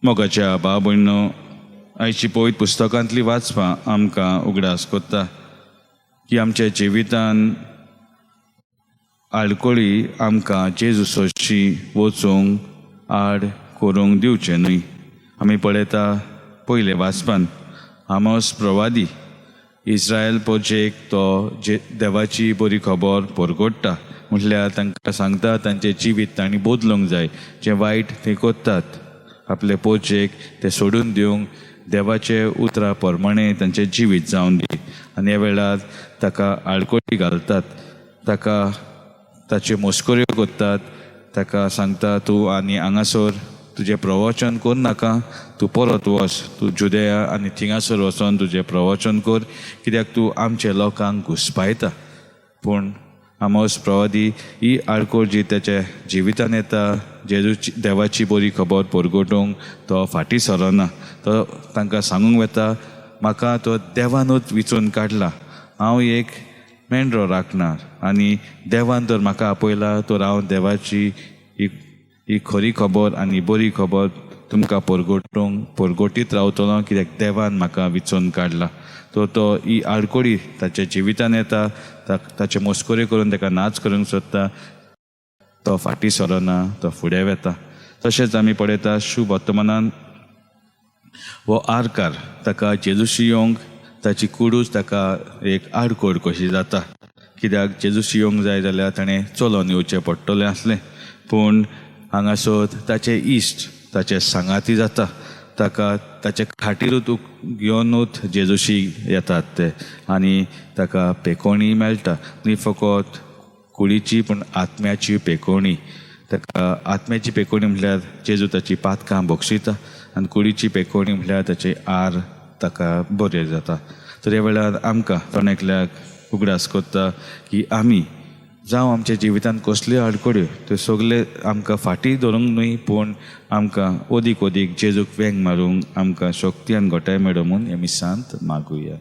मोगाच्या भाव भयणो, आयची पवित्र पुस्तकांतली वाचपां आमकां उगडास कोत्ता की आमच्या जिवितान आडकोळी आमकां जेजू सोशी वचूंक आड करूंक दिवचें न्हय. आमी पळयता पयले वाचपान आमोस प्रवादी इस्रायल पोजेक तो जे देवाची बरी खबर परगोडटा, म्हटल्यार तांकां सांगता तांचें जिवीत तांणी बदलूंक जाय, जें वायट ते करतात आपले पोजेक ते सोडून दिवंक देवाचे उतरा प्रमाणे तांचें जिवीत जावन दी. आनी ह्या वेळार ताका आडकोटी घालतात, ताका ताच्यो मस्कऱ्यो करतात, ताका सांगता तूं आनी हांगासर तुजें प्रवचन कर नाका, तूं परत वच, तूं जुदया आनी थिंगासर वचोन तुजें प्रवचन कर, कित्याक तूं आमच्या लोकांक घुसपायता. पूण आमोस प्रवादी ही आडकोळ जी ताच्या जिवितान येता जेजूची देवाची बरी खबर परगटूंक तो फाटीं सरना. तो तांकां सांगूंक वता म्हाका तो देवानूच विचून काडला, हांव एक मेंढरो राखणार आनी देवान तर म्हाका आपयला तर हांव देवाची ही ही खरी खबर आनी बरी खबर तुमकां परगटूंक परगटीत रावतलो, कित्याक देवान म्हाका विचून काडला. तर तो ही आडकोळी ताच्या जिवितान येता, ताचे मस्कऱ्यो करून ताका नाच करूंक सोदता, तो फाटीं सरना, तो फुडें वता. तशेंच आमी पळयता शुभ वर्तमानान हो आरकार ताका जेजूशी येवंक ताची कुडूच ताका एक आडकोड कशी जाता, कित्याक जेजूशी येवंक जाय जाल्यार ताणें चलोन येवचें पडटलें आसलें. पूण हांगासर ताचे इश्ट ताचे सांगाती जाता, ताका ताचे खाटीरूच घेवनूच जेजूशी येतात ते आनी ताका पेकोणी मेळटा, न्ही फकत कुडीची पूण आत्म्याची पेकोणी. ताका आत्म्याची पेकोणी म्हळ्यार जेजू ताची पातकां बक्षिता आनी कुडीची पेकोणी म्हळ्यार ताचे आर ताका बरें जाता. तर ह्या वेळार आमकां जण एकल्याक उगडास कोत्ता की आमी जावं आमच्या जिवितांत कसल्यो आडखळ्यो त्यो सगळे आमकां फाटीं धरूंक न्हय, पूण आमकां अदीक अदीक जेजूक वेंग मारूंक आमकां शक्ती आनी घटाय मेळो म्हूण हे मिसांत मागुया.